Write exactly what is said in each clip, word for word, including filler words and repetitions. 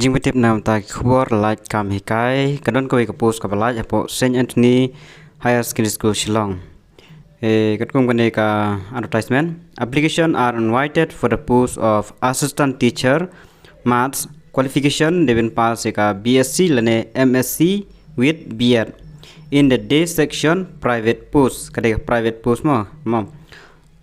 Jingpyntip na ka bynta ki khubor lait kam hikai, ka don kawei ka post kaba lait hapoh Saint Anthony Higher Secondary School Shillong. Eh, katkum kane ka advertisement, application are invited for the post of assistant teacher, maths, qualification dei ban pass ïa ka B S C lane M S C with B Ed in the day section, private post, ka dei ka private post mo, mo.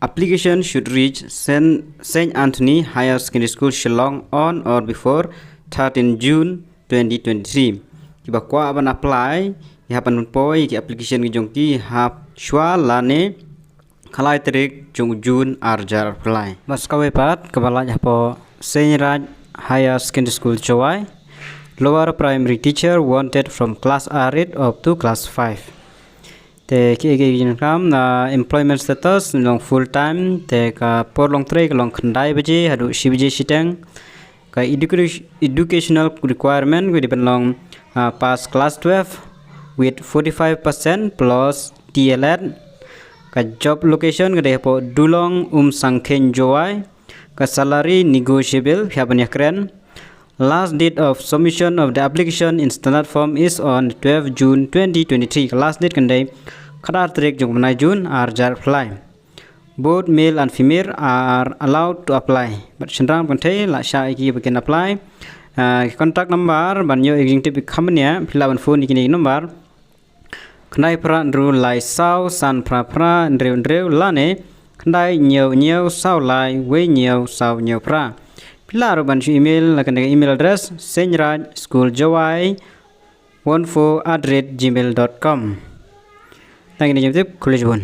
Application should reach Saint, Saint Anthony Higher Secondary School Shillong on or before thirteen June twenty twenty-three. Kiba kwah ban apply, ki hap ban poi ki application ki jong ki hap shwa lane khatlai tarik jong u June ar hajar arphew lai. Bad sa kawei pat kaba lait hapoh Saint Raj Higher Secondary School Jowai, lower primary teacher wanted from class eight up to class five. Te ki, ki, ki kam na employment status long full time, te ka por long trei ka long khyndai baje haduh shi baje shiteng. Ka educa-, educational requirement ka dei ban long, ah, pass class twelve with forty-five percent plus D L Ed. Ka job location ka dei hapoh Dulong Umsangkhein Jowai. Ka salary negotiable, phi hap ban ïakren. Last date of submission of the application in standard form is on twelve June twenty twenty-three. Ka last date kan dei khatar tarik jong u bnai June ar hajar arphew lai. Both male and female are allowed to apply. Bad shynrang kynthei lah shah ïa ki ba kin apply. Ah, contact number ban ïoh ïa ka jingtip ïa ka kham bniah, phi lah ban phone ïa kine ki number: khyndai phra hynriew lai saw san phra phra hynriew hynriew lane khyndai hynñiew hynñiew saw lai wei hynñiew saw hynñiew phra. Phi lah ruh ban shu email na kane ka email address, saint raj school jowai one four at the rate gmail dot com. Tang kine ki jingtip, khublei shibun.